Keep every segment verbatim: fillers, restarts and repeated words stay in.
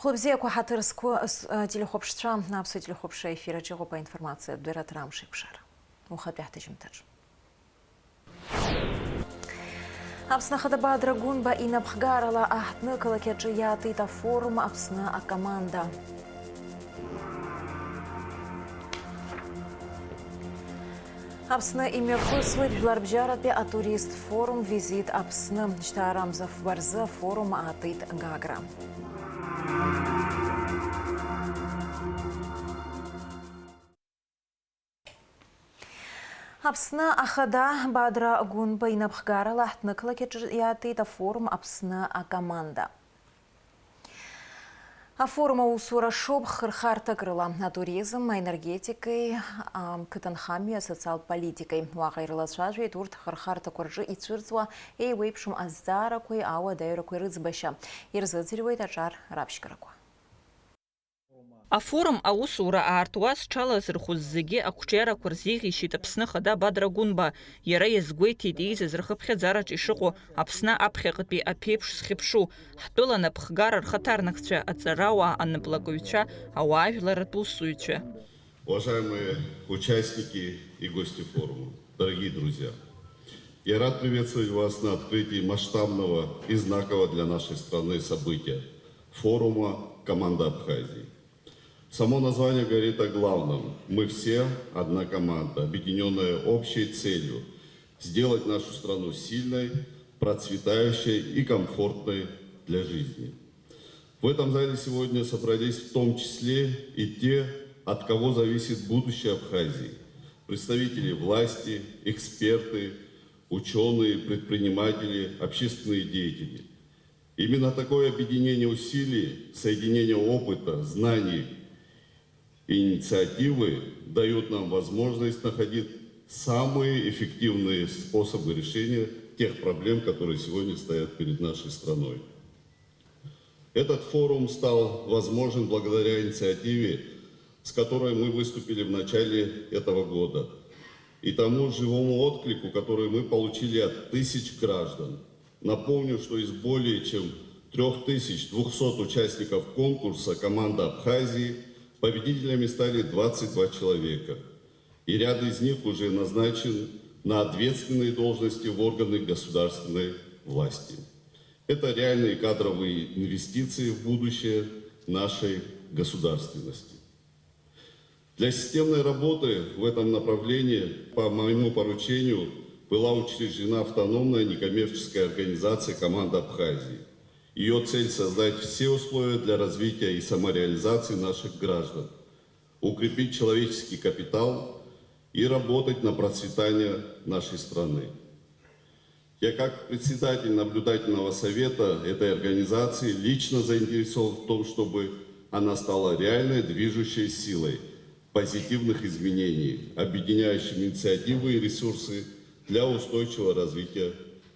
Хәылбзиақәа, ҳаҭыр зқәу, с-, а, телехәаԥшцәа, аԥсуа телехәаԥшра ефир аҿы иҟоуп аинформациатә дырраҭара Амш еиқәшара. Уахатәи ҳҭыжьымҭаҿ. Аԥсны Ахада Бадра Гәынба инапхгарала аҳҭнықалақь аҿы иаатит афорум Аԥсны акоманда. Аԥсны имҩаԥысуеит жәларбжьаратәи атурист форум Визит Аԥсны. Жьҭаарамза фба рзы афорум аатит Гагра. Аԥсны Ахада Бадра Гәынба инапхгарала аҳҭнықалақь аҿы иаатит афорум Аԥсны акоманда. Афорум аусура шоуп хырхарҭак рыла, атуризм, аенергетикеи, ақыҭанхамҩеи асоциалтә политикеи. Уаҟа ирылацәажәеит урҭ ахырхарҭақәа рҿы ицәырҵуа еиуеиԥшым азҵаарақәеи ауадаҩрақәеи рыӡбашьа. Ирзыӡырҩуеит аҿар раԥшьгарақәа. Афорум аусура аартуа зҽалазырхәыз зегьы ақәҿиарақәа рзеиӷьеишьеит Аԥсны Ахада Бадра Гәынба. Иара иазгәеиҭеит, еизаз рхыԥхьаӡараҿы ишыҟоу Аԥсны аԥхьаҟатәи аԥеиԥш зхьыԥшу, ҳтәыла анапхгара рхаҭарнакцәа, аҵарауаа, анаплакыҩцәа, ауаажәларратә усзуҩцәа. Уважаемые участники и гости форума, дорогие друзья! Я рад приветствовать вас на открытии масштабного и знакового для нашей страны события — форума «Команда Абхазии». Само название говорит о главном. Мы все одна команда, объединённая общей целью сделать нашу страну сильной, процветающей и комфортной для жизни. В этом зале сегодня собрались в том числе и те, от кого зависит будущее Абхазии: представители власти, эксперты, учёные, предприниматели, общественные деятели. Именно такое объединение усилий, соединение опыта, знаний и инициативы даёт нам возможность находить самые эффективные способы решения тех проблем, которые сегодня стоят перед нашей страной. Этот форум стал возможен благодаря инициативе, с которой мы выступили в начале этого года, и тому живому отклику, который мы получили от тысяч граждан. Напомню, что из более чем трёх тысяч двухсот участников конкурса «Команда Абхазии» победителями стали двадцать два человека, и ряд из них уже назначен на ответственные должности в органы государственной власти. Это реальные кадровые инвестиции в будущее нашей государственности. Для системной работы в этом направлении по моему поручению была учреждена автономная некоммерческая организация «Команда Абхазии». Её цель — создать все условия для развития и самореализации наших граждан, укрепить человеческий капитал и работать на процветание нашей страны. Я, как председатель наблюдательного совета этой организации, лично заинтересован в том, чтобы она стала реальной движущей силой позитивных изменений, объединяющим инициативы и ресурсы для устойчивого развития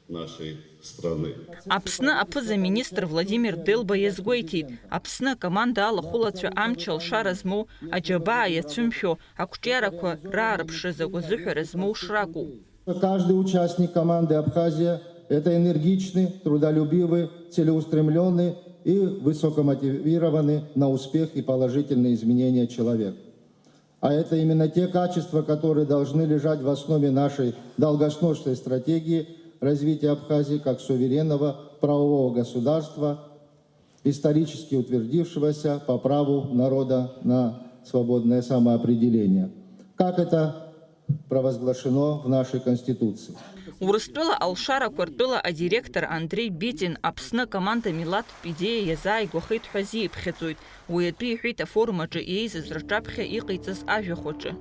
нашей страны. Аԥсны аԥыза-министр Владимир Делба иазгәеиҭеит, Аԥсны акоманда алахәылацәа амч алшара змоу, аџьабаа иацәымшәо, ақәҿиарақәа раарԥшразы агәазыҳәара змоу шракәу. Каждый участник команды «Абхазия» — это энергичный, трудолюбивый, целеустремлённый и высокомотивированный на успех и положительные изменения человек. А это именно те качества, которые должны лежать в основе нашей долгосрочной стратегии развития Абхазии как суверенного правового государства, исторически утвердившегося по праву народа на свободное самоопределение, как это провозглашено в нашей Конституции. Урыстәыла алшарақәа ртәыла адиректор Андрей Битин Аԥсны акоманда милаҭтә идеиа иазааигәахеит ҳәа азиԥхьаӡоит. Уи атәы иҳәеит афорум аҿы еизаз рҿаԥхьа иҟаиҵаз ажәахә аҿы.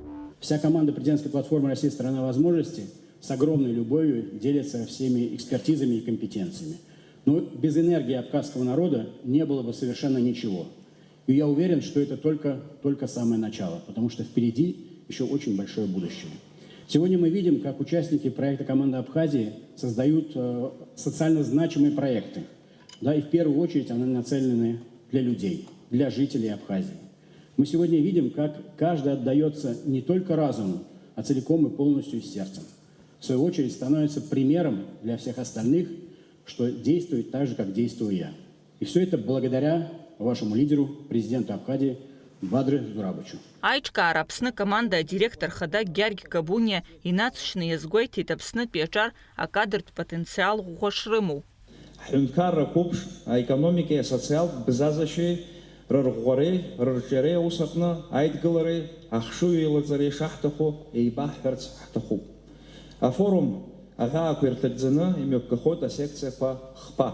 Вся команда президентской платформы «Россия — страна возможностей» с огромной любовью делится всеми экспертизами и компетенциями. Но без энергии абхазского народа не было бы совершенно ничего. И я уверен, что это только, только самое начало, потому что впереди ещё очень большое будущее. Сегодня мы видим, как участники проекта «Команда Абхазии» создают, э, социально значимые проекты. Да, и в первую очередь они нацелены для людей, для жителей Абхазии. Мы сегодня видим, как каждый отдаётся не только разуму, а целиком и полностью сердцем. В свою очередь становится примером для всех остальных, что действует так же, как действую я. И всё это благодаря Вашему лидеру, президенту Абхазии Бадре Зурабовичу. Аиҿкаара Аԥсны акоманда адиректор хада Гьаргь Кабуниа инацшьны иазгәеиҭеит Аԥснытәи аҿар акадртә потенциал ӷәӷәа шрымоу. Ҳҳәынҭқарра қәыԥш аекономикеи асоциалтә бзазашьеи рырӷәӷәареи рырҿиареи аус аҟны аидгылареи ахшыҩ еилаҵареи шаҳҭаху еибаҳҳәарц ҳҭахуп. Афорум аҳәаақәа ирҭагӡаны имҩаԥгахоит асекциақәа хԥа: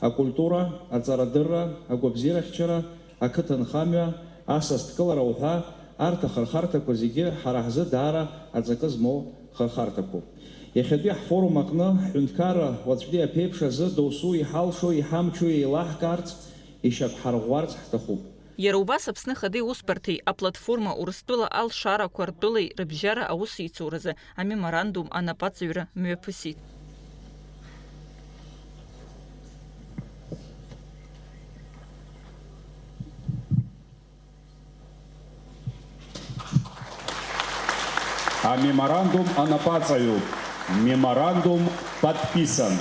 акультура, аҵарадырра, агәабзиарахьчара, ақыҭанхамҩа, асасдкылара уҳәа, арҭ ахырхарҭақәа зегьы ҳара ҳзы даара аҵакы змоу хырхарҭақәоуп. Иахьатәи ҳфорум аҟны ҳҳәынҭқарра уаҵәтәи аԥеиԥш азы досу иҳалшо, иҳамчу еилаҳкаарц, ишьақәҳарӷәӷәарц ҳҭахуп. Иара убас Аԥсны Ахада Иусбарҭеи аплатформа Урыстәыла алшарақәа ртәылеи рыбжьара аусеицуразы амеморандум анапаҵаҩра мҩаԥысит. Амеморандум анапаҵаҩуп. Меморандум подписан.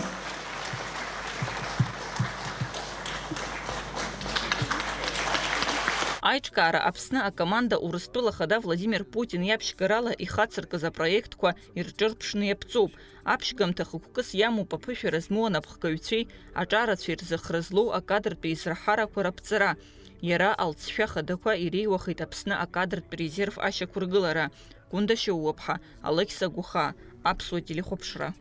Аиҿкаара Аԥсны акоманда Урыстәыла Ахада Владимир Путин иаԥшьгарала ихацыркыз апроектқәа ирҿырԥшны иаԥҵоуп. Аԥшьгамҭа хықәкыс иамоуп аԥышәара змоу анапхгаҩцәеи аҿарацәеи рзы хра злоу акадртә еизраҳарақәа раԥҵара. Иара алҵшәа хадақәа иреиуахеит Аԥсны акадртә резерв ашьақәыргылара. Гәында Шьоуаԥҳа, Алықьса Гәыхаа, Аԥсуа телехәаԥшра.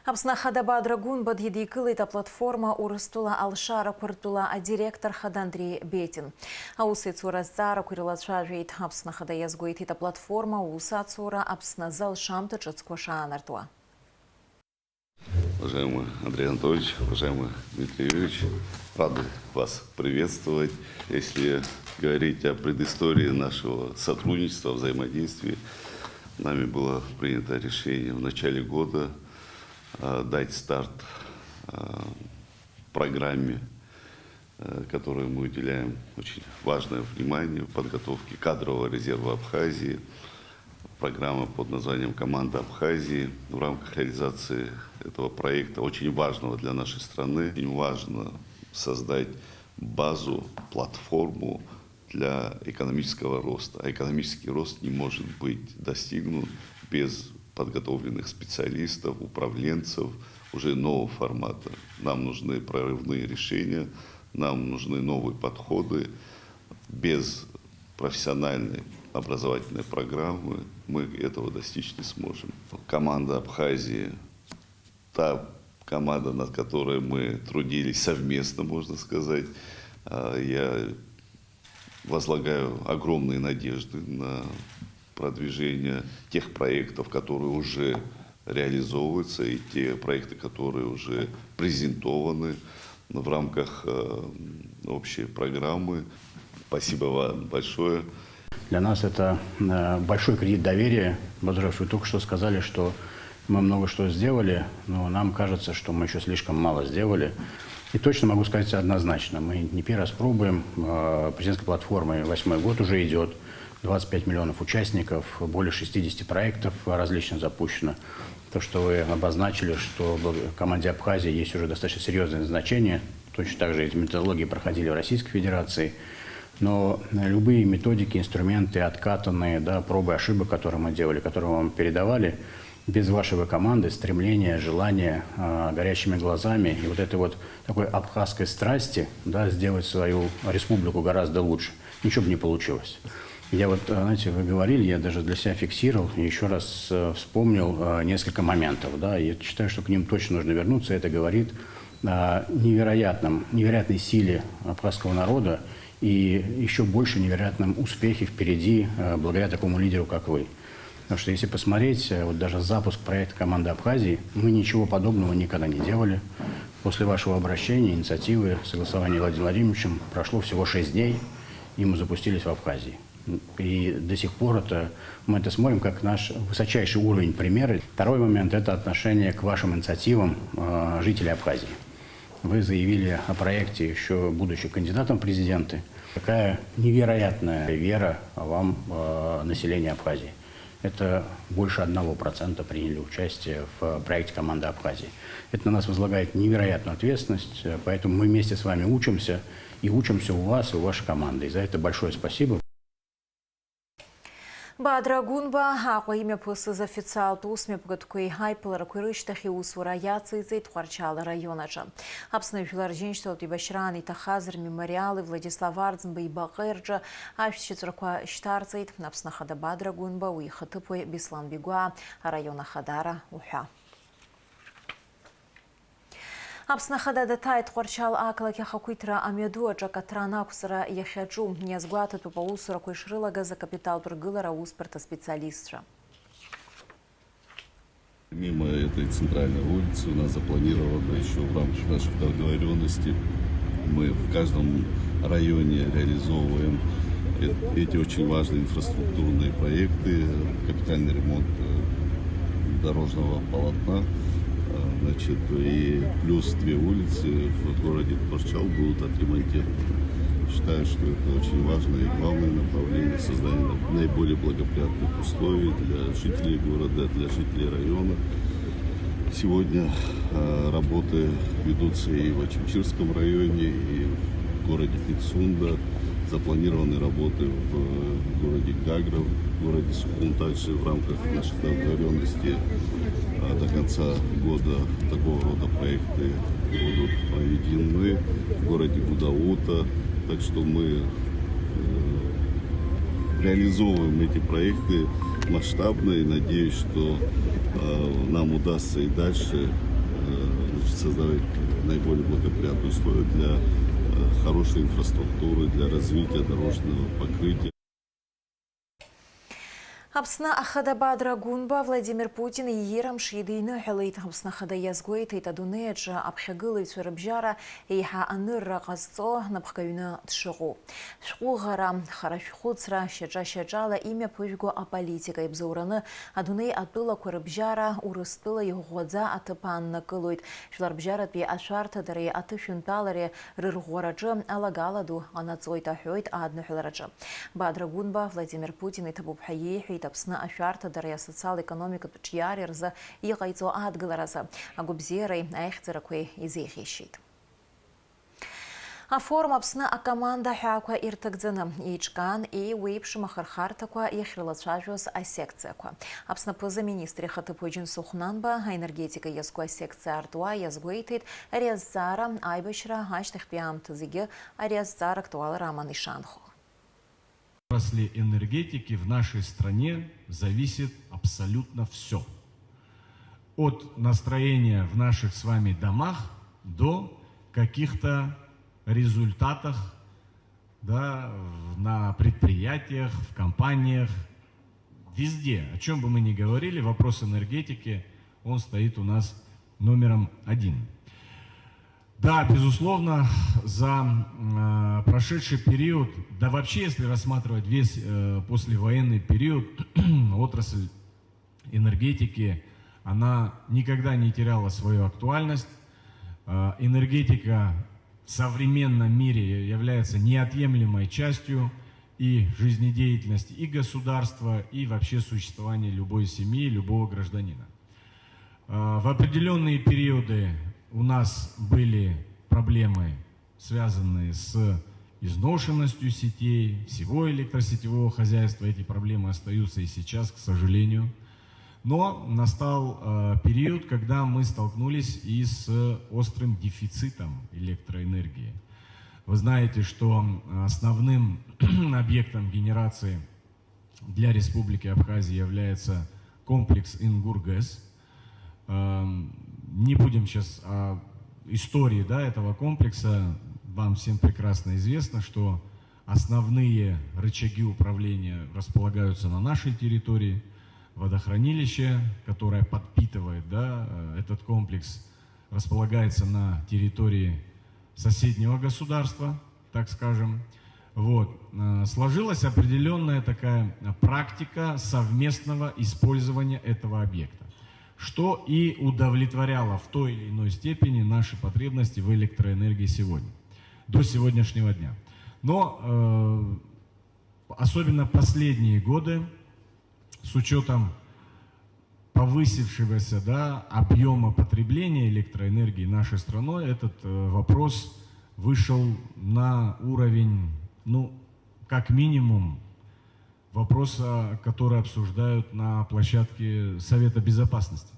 Аԥсны Ахада Бадра Гәынба дидикылеит аплатформа Урыстәыла алшарақәа ртәыла адиректор хада Андреи Бетин. Аусеицура азҵаарақәа ирылацәажәеит. Аԥсны Ахада иазгәеиҭеит аплатформа аус ацура Аԥсны азы алшамҭа ҿыцқәа шаанартуа. Уважаемый Андрей Анатольевич, уважаемый Дмитрий Юрьевич, рады вас приветствовать. Если говорить о предыстории нашего сотрудничества, взаимодействия, нами было принято решение в начале года, а, дать старт, а, программе, э, которой мы уделяем очень важное внимание в подготовке кадрового резерва Абхазии. Программа под названием «Команда Абхазии». В рамках реализации этого проекта, очень важного для нашей страны, очень важно создать базу, платформу для экономического роста. А экономический рост не может быть достигнут без подготовленных специалистов, управленцев уже нового формата. Нам нужны прорывные решения, нам нужны новые подходы. Без профессиональной образовательной программы мы этого достичь не сможем. Команда Абхазии, та команда, над которой мы трудились совместно, можно сказать, а, я возлагаю огромные надежды на продвижение тех проектов, которые уже реализовываются, и те проекты, которые уже презентованы в рамках, э, общей программы. Спасибо вам большое. Для нас это, э, большой кредит доверия, потому что вы только что сказали, что мы много что сделали, но нам кажется, что мы ещё слишком мало сделали. И точно могу сказать однозначно, мы не первый раз пробуем, э, президентской платформой восьмой год уже идёт, двадцать пять миллионов участников, более шестидесяти проектов различных запущено. То, что вы обозначили, что в команде Абхазии есть уже достаточно серьёзное значение, точно так же эти методологии проходили в Российской Федерации. Но, э, любые методики, инструменты, откатанные, да, пробы ошибок, которые мы делали, которые мы вам передавали, без вашей команды, стремления, желания, а, горящими глазами и вот этой вот такой абхазской страсти, да, сделать свою республику гораздо лучше, ничего бы не получилось. Я вот, э, знаете, вы говорили, я даже для себя фиксировал, и ещё раз, э, вспомнил, э, несколько моментов, да, я считаю, что к ним точно нужно вернуться, это говорит о невероятном, невероятной силе абхазского народа и ещё больше невероятном успехе впереди, э, благодаря такому лидеру, как вы. Потому что если посмотреть, э, вот даже запуск проекта «Команда Абхазии», мы ничего подобного никогда не делали. После вашего обращения, инициативы, согласования Владимиром Владимировичем прошло всего шесть дней, и мы запустились в Абхазии. И до сих пор это, мы это смотрим как наш высочайший уровень примера. Второй момент — это отношение к вашим инициативам, э, жителей Абхазии. Вы заявили о проекте, ещё будучи кандидатом в президенты. Какая невероятная вера вам, э, населения Абхазии. Это больше одного процента приняли участие в проекте «Команда Абхазии». Это на нас возлагает невероятную ответственность, э, поэтому мы вместе с вами учимся, и учимся у вас и у вашей команды. И за это большое спасибо. Бадра Гәынба Аҟәа имҩаԥысыз официалтә усмҩаԥгатәқәеи аиԥыларақәеи рышьҭахь иусура иациҵеит Тҟәарчал араион аҿы. Аԥсны Жәлар Рџьынџьтәылатә еибашьраан иҭахаз рмемориали Владислав Арӡынба ибаҟеи рҿы ашәҭшьыҵәрақәа шьҭарҵеит. Аԥсны Ахада Бадра Гәынба уи ихаҭыԥуаҩ Беслан Бигәаа, араион ахадара уҳәа. Аԥсны Ахада даҭааит Тҟәарчал ақалақь ахақәиҭра амҩаду аҿы акаҭран ақәҵара иахьаҿу. Иазгәаҭатәуп аусурақәа ишрылагаз акапиталтә ргылара аусбарҭа специалистцәа. Мимо этой центральной улицы у нас запланировано еще в рамках наших договоренностей. Мы в каждом районе реализовываем э- эти очень важные инфраструктурные проекты, капитальный ремонт э, дорожного полотна. Э, Значит, и плюс две улицы в городе Тҟварчал будут отремонтированы. Считаю, что это очень важное и главное направление создания наиболее благоприятных условий для жителей города, для жителей района. Сегодня э, работы ведутся и в Очамчирском районе, и в городе Пицунда. Запланированы работы в городе Гагра, в городе Сухум. Также в рамках наших договоренностей а, до конца года такого рода проекты будут проведены в городе Гудаута. Так что мы э, реализовываем эти проекты масштабно и надеюсь, что э, нам удастся и дальше э, значит, создавать наиболее благоприятные условия для э, хорошей инфраструктуры, для развития дорожного покрытия. Аԥсны Ахада Бадра Гәынба Владимир Путин иирамш идиныҳәалеит. Аԥсны Ахада иазгәеиҭеит, адунеи аҿы аԥхьагылаҩцәа рыбжьара еиҳа анырра ҟазҵо напхгаҩны дшыҟоу. Шәҟәыӷара, хара шәхәыцра, шьаҿа-шьаҿала имҩаԥыжәго аполитика ибзоураны адунеи атәылақәа рыбжьара Урыстәыла иӷәӷәаӡа аҭыԥ ааннакылоит. Жәларбжьаратәи ашәарҭадареи аҭышәынтәалареи рырӷәӷәараҿы алагала ду ҟанаҵоит, аҳәоит адныҳәалараҿы. Бадра Гәынба Владимир Путин иҭабуп ҳәа иеиҳәеит Аԥсны ашәарҭадареи асоциал-економикатә ҿиареи рзы иҟаиҵо адгыларазы, агәабзиареи аихьӡарақәеи изеиӷьеишьеит. Афорум Аԥсны акоманда ҳәаақәа ирҭагӡаны еиҿкаан, еиуеиԥшым ахырхарҭақәа иахьрылацәажәоз асекциақәа. Аԥсны аԥыза-министр ихаҭыԥуаҩ Џьансыхә Нанба аенергетика иазку асекциа аартуа иазгәеиҭеит, ари азҵаара аибашьра ашьҭахьтәи аамҭа зегьы ари азҵаара актуалра аманы ишаанхо. Отрасли энергетики в нашей стране зависит абсолютно всё. От настроения в наших с вами домах до каких-то результатах, да, в- на предприятиях, в компаниях, везде. О чём бы мы ни говорили, вопрос энергетики, он стоит у нас номером один. Да, безусловно, за м, э, прошедший период, да вообще, если рассматривать весь э, послевоенный период, отрасль энергетики, она никогда не теряла свою актуальность. Э, Энергетика в современном мире является неотъемлемой частью и жизнедеятельности и государства, и вообще существования любой семьи, любого гражданина. Э, В определенные периоды у нас были проблемы, связанные с изношенностью сетей, всего электросетевого хозяйства. Эти проблемы остаются и сейчас, к сожалению. Но настал э, период, когда мы столкнулись и с острым дефицитом электроэнергии. Вы знаете, что основным объектом генерации для Республики Абхазия является комплекс Ингургэс. Эм, Не будем сейчас о истории, да, этого комплекса. Вам всем прекрасно известно, что основные рычаги управления располагаются на нашей территории. Водохранилище, которое подпитывает, да, э, этот комплекс, располагается на территории соседнего государства, так скажем. Вот. Э, Сложилась определенная такая э, практика совместного использования этого объекта, что и удовлетворяло в той или иной степени наши потребности в электроэнергии сегодня, до сегодняшнего дня. Но э, особенно последние годы С учетом повысившегося, да, объема потребления электроэнергии нашей страной, этот э, вопрос вышел на уровень, ну, как минимум, вопроса, который обсуждают на площадке Совета Безопасности.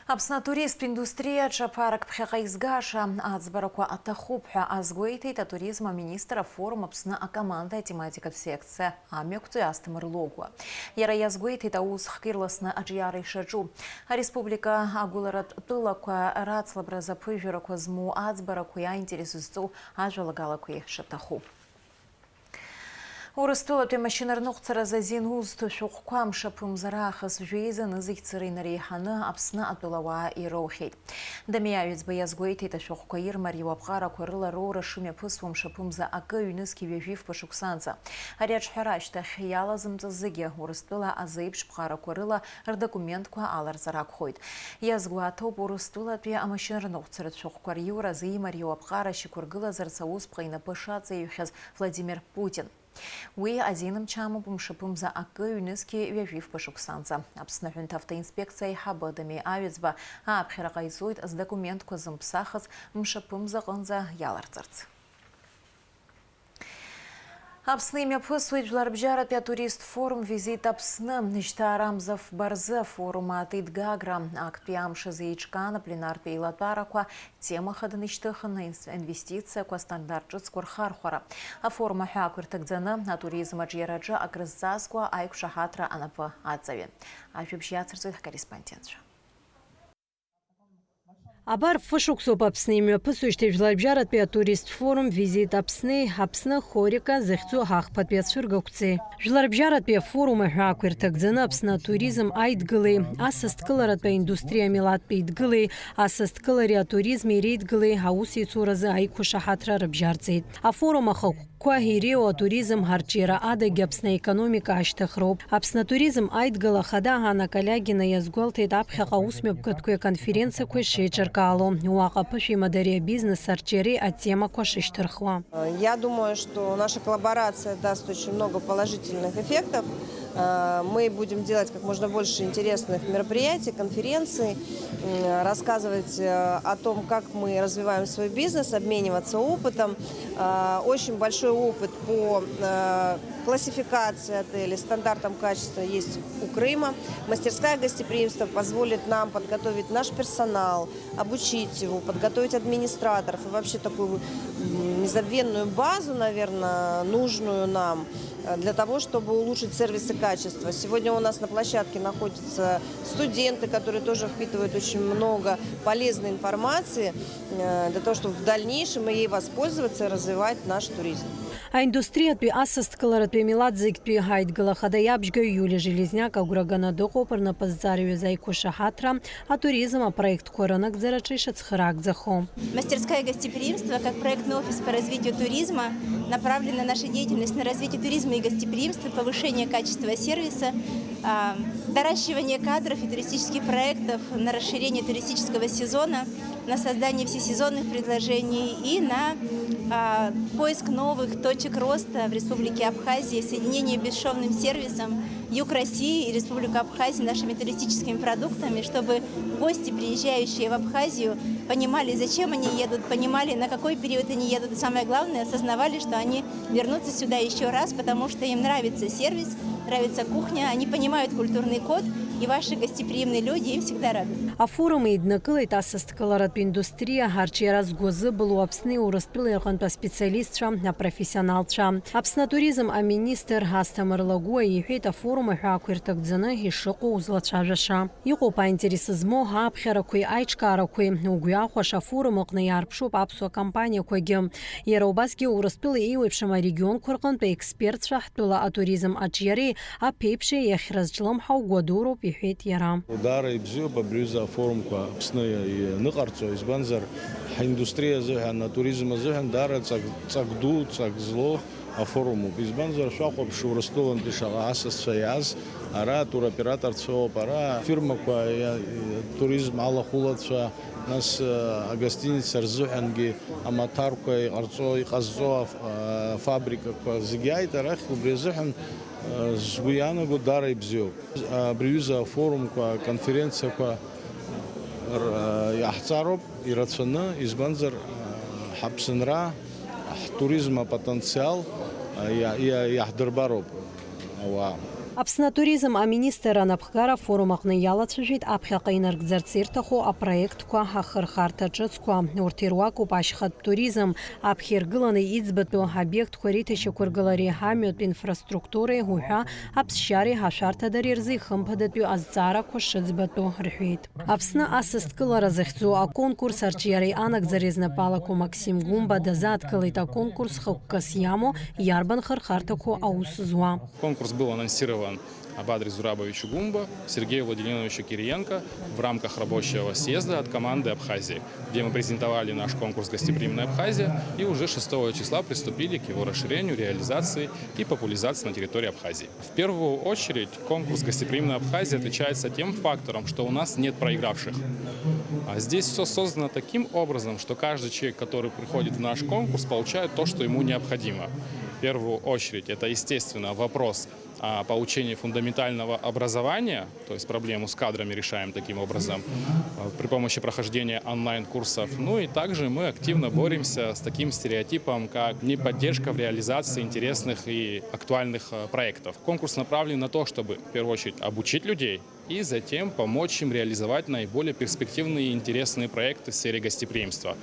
Аԥсны атуристтә индустриа аҿы аԥарак ԥхьаҟа изгаша аӡбарақәа аҭахуп ҳәа азгәеиҭеит атуризм аминистр афорум Аԥсны акоманда атематикатә секциа амҩақәҵаҩ Асҭамыр Логәуа. Иара иазгәеиҭеит аусхк ирласны аҿиара ишаҿу. Ареспублика агәыларатә тәылақәа рацлабразы аԥыжәарақәа змоу аӡбарақәеи аинтерес зҵоу ажәалагалақәеи шаҭаху. Урыстәылатәи амашьынарныҟәцаразы азин узҭо шәҟәқәа мшаԥымзар аахыс жәеиза нызқь цыра инареиҳаны Аԥсны атәылауаа ироухьеит. Дамеи Аҩӡба иазгәеиҭеит, ашәҟәқәа ирмариоу аԥҟарақәа рыла роура шымҩаԥысуа мшаԥымза акы ҩнызқь ҩажәи фба шықәсанӡа. Ари аҿҳәара ашьҭахь иалазымҵаз зегьы Урыстәыла азеиԥш ԥҟарақәа рыла рдокументқәа аларҵар акәхоит. Иазгәаҭоуп, Урыстәылатәи амашьынарныҟәцаратә шәҟәқәа риуразы имариоу аԥҟара шьақәыргылазарц аусԥҟа инапы шаҵаҩхьаз Владимир Путин. Уи азин мчы амоуп мшаԥымза акы ҩнызқьи ҩажәи фба шықәсанӡа. Аԥсны аҳәынҭа автоинспекциа аиҳабы Дамеи Аҩӡба ааԥхьара ҟаиҵоит здокументқәа зымԥсахыз мшаԥымза аҟынӡа иаларҵарц. Аԥсны имҩаԥысуеит Жәларбжьаратәи атурист форум Визит Аԥсны. Жьҭаарамза фба рзы афорум аатит Гагра. Актәи амш азы еиҿкаан апленартә еилатәарақәа темахада ишьҭыхын, инс-, инвестициақәа астандарт ҿыцқәа рхархәара. Афорум аҳәаақәа ирҭагӡаны атуризм аҿиараҿы акрызҵазкуа аиқәшаҳаҭра анапы аҵаҩын. Ажәабжь иацырҵоит ҳкорреспондентцәа. Абар, фышықәсоуп Аԥсны имҩаԥысуеижьҭеи Жәларбжьаратәи атуристтә форум Визит Аԥсни, Аԥсны хорика захьӡу ҳахԥатәи ацәыргақәҵеи. Жәларбжьаратәи афорум аҳәаақәа ирҭагӡаны Аԥсны атуризм аидгылеи, асасдкыларатәи аиндустриа амилаҭтә еидгылеи, асасдкылареи атуризми реидгылеи аусеицуразы аиқәышаҳаҭра рыбжьарҵеит. Афорум ахықә Қәа иреиуоу атуризм арҿиара адагьы Аԥсны аекономика ашьҭыхроуп. Аԥсны атуризм аидгыла ахада Ана Калиагина иазгәалҭеит аԥхьаҟа аусмҩаԥгатәқәеи аконференциақәеи шеиҿыркаало, уаҟа аԥышәеимадареи абизнес арҿиареи атемақәа шышьҭырхуа. Я думаю, что наша коллаборация даст очень много положительных эффектов. Э, мы будем делать как можно больше интересных мероприятий, конференций, м, рассказывать э, о том, как мы развиваем свой бизнес, обмениваться опытом. Э, Очень большой опыт по э, классификации отелей, стандартам качества есть у Крыма. Мастерская гостеприимства позволит нам подготовить наш персонал, обучить его, подготовить администраторов и вообще такую м, незабвенную базу, наверное, нужную нам э, для того, чтобы улучшить сервис и качество. Сегодня у нас на площадке находятся студенты, которые тоже впитывают очень много полезной информации э, для того, чтобы в дальнейшем ей воспользоваться и развивать наш туризм. Аиндустриатәи асасдкыларатәи амилаҭ зегьтәи аидгыла ахада иабжьгаҩ Иулиа Железниак агәра ганы дыҟоуп рнапы зҵарҩыз аиқәышаҳаҭра, атуризм апроектқәа рынагӡараҿы ишацхыраагӡахо. Мастерская гостеприимства как проектный офис по развитию туризма направлена наша деятельность на развитие туризма и гостеприимства, повышение качества сервиса, а, доращивание кадров и туристических проектов на расширение туристического сезона, на создание всесезонных предложений и на а, поиск новых точек роста в Республике Абхазия, соединение бесшовным сервисом юг России и Республику Абхазию нашими туристическими продуктами, чтобы гости, приезжающие в Абхазию, понимали, зачем они едут, понимали, на какой период они едут, и самое главное, осознавали, что они вернутся сюда еще раз, потому что им нравится сервис, нравится кухня, они понимают культурный код, и ваши гостеприимные люди им всегда рады. Афорум еиднакылеит асасдкыларатә индустриа арҿиара згәы азыбылуа Аԥсни Урыстәылеи рҟынтә аспециалистцәа, апрофессионалцәа. Аԥсны атуризм аминистр Асҭамыр Лагәуа иҳәеит, афорум аҳәаақәа ирҭагӡаны ишыҟоу узлацәажәаша. Иҟоуп аинтерес змоу аԥхьарақәеи аиҿкаарақәеи. Угәы иахәаша афорум аҟны иаарԥшуп аԥсуа компаниақәагьы. Иара убасгьы Урыстәыла еиуеиԥшым арегионқәа рҟынтә аекспертцәа ҳтәыла атуризм аҿиареи аԥеиԥши иахьразҿлымҳау гәадуроуп, иҳәеит иара. Даара ибзиоуп абри аҩыза афорумқәа Аԥсны ианыҟарҵо, избанзар, ҳиндустриа азыҳәан, атуризм азыҳәан даара ҵак-, ҵак ду, ҵак злоу афорумуп. Избанзар, шәахәаԥш, Урыстәылантәи шаҟа асасцәа иааз, ара атуроператорцәа ыҟоуп, ара афирмақәа, иа-, атуризм алахәылацәа, Нас, э, агостиница рзыҳәангьы амаҭәарқәа иҟарҵо, иҟазҵо аф-, э, афабрикақәа зегьы ааит арахь, убри азыҳәан, э, сгәы иаанаго даара ибзиоуп. Абри аҩыза афорумқәа, аконференциақәа р-, э, иаҳҵароуп ирацәаны, избанзар, э, ҳаԥсынра, ҳтуризм апотенциал, э, иа-, иа-, иаҳдырбароуп. Ауаа. Аԥсны атуризм аминистр анапхгара афорум аҟны иалацәажәеит аԥхьаҟа инаркӡарц ирҭаху апроектқәа, ахырхарҭа ҿыцқәа. Урҭ ируакуп ашьхатә туризм, аԥхьа иргыланы иӡбатәу аобиектқәа реиҭашьақәыргылареи ҳамҩатә инфраструктуреи уҳәа аԥсшьареи ҳашәарҭадареи рзы ихымԥадатәиу азҵаарақәа шыӡбатәу рҳәеит. Аԥсны асасдкылара захьӡу аконкурс арҿиареи анагӡареи знапы алаку Максим Гәымба дазааҭгылеит аконкурс хықәкыс иамоу иарбан хырхарҭақәоу аус зуа. Конкурс был анонсирован Бадре Зурабовичу Гумба, Сергею Владимировичу Кириенко в рамках рабочего съезда от команды Абхазии, где мы презентовали наш конкурс «Гостеприимная Абхазия» и уже шестого числа приступили к его расширению, реализации и популяризации на территории Абхазии. В первую очередь, конкурс «Гостеприимная Абхазия» отличается тем фактором, что у нас нет проигравших. А здесь всё создано таким образом, что каждый человек, который приходит в наш конкурс, получает то, что ему необходимо. В первую очередь, это, естественно, вопрос, а, получения фундаментального образования, то есть проблему с кадрами решаем таким образом, а, при помощи прохождения онлайн-курсов. Ну и также мы активно боремся с таким стереотипом, как неподдержка в реализации интересных и актуальных, а, проектов. Конкурс направлен на то, чтобы в первую очередь обучить людей и затем помочь им реализовать наиболее перспективные и интересные проекты в сфере гостеприимства.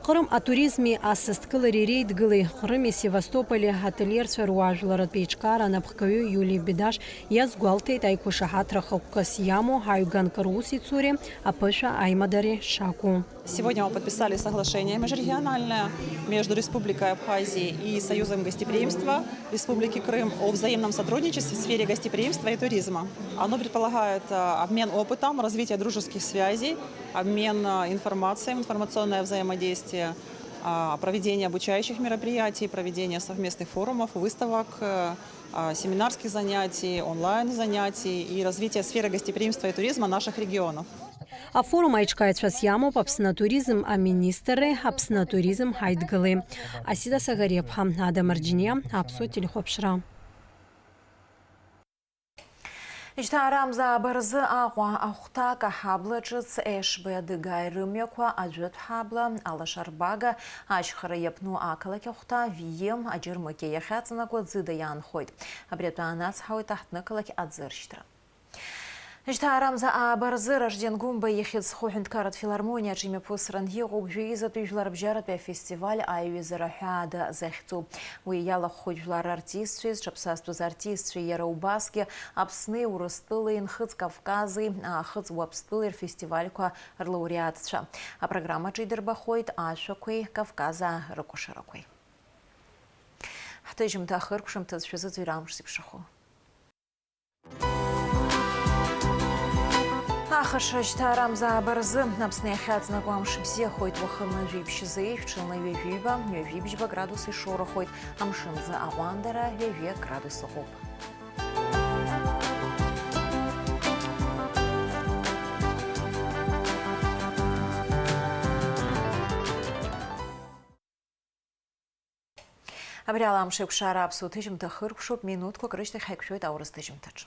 Ҟрым атуризми асасдкылареи реидгылеи Ҟрыми Севастополи ательерцәа руаажәларратә еиҿкаара анапхгаҩы Иулиа Бедаш иазгәалҭеит аиқәышаҳаҭра хықәкыс иамоу ҳаҩганк русеицуреи аԥышәа аимадареи шакәу. Сегодня мы подписали соглашение межрегиональное между Республикой Абхазией и Союзом гостеприимства Республики Крым о взаимном сотрудничестве в сфере гостеприимства и туризма. Оно предполагает, э, обмен опытом, развитие дружеских связей, обмен, э, информацией, информационное взаимодействие, а, проведение обучающих мероприятий, проведение совместных форумов, выставок, э, а, семинарских занятий, онлайн-занятий и развитие сферы гостеприимства и туризма наших регионов. Афорум аиҿкааҩцәас иамоуп Аԥсны атуризм аминистрреи Аԥсны атуризм ҳаидгылеи. Асида Сагариаԥҳа, Ада Марџьиниа, Аԥсуа телехәаԥшра. Жьҭаарамза ааба рзы Аҟәа ахәҭак, аҳабла ҿыц, Ешбеи Адыгааи рымҩақәа, Аӡәытә ҳабла, Алашарбага, ашьхара иаԥну ақалақь ахәҭа, Вием, Аџьармыкьа иахьаҵанакуа Ӡыда иаанхоит. Абри атәы аанацҳауеит аҳҭнықалақь аӡыршьҭра. Жьҭаарамза ааба рзы Ражден Гәымба ихьӡ зху аҳәынҭқарратә филармониаҿы имҩаԥысран иҟоуп жәеизатәи жәларбжьаратәи афестиваль аиҩызара ҳәаада захьӡу. Уи иалахәхоит жәлар артистцәеи зҽаԥсазтәыз артистцәеи, иара убасгьы Аԥсни Урыстәылеи, Нхыҵ Кавкази, Аахыҵ Уаԥстәылеи рфестивальқәа рлауреатцәа. Апрограммаҿы идырбахоит ашәақәеи Кавказаа рыкәашарақәеи. Ҳҭыжьымҭа ахыркәшамҭаз шәазыӡырҩ амш зеиԥшрахо. Ахаша жьҭаарамза ааба рзы Аԥсны иахьаҵанакуа амш бзиахоит, уахынла жәибжь зеижә, ҽынла ҩажәиба, ҩажәибжьба градус ишоурахоит, амшынӡы аҟәандара ҩажәи градус ыҟоуп. Абри ала амш еиқәшара аԥсуа ҭыжьымҭа хыркәшоуп, минуҭқәак рышьҭахь ҳаиқәшәоит аурыс ҭыжьымҭаҿ.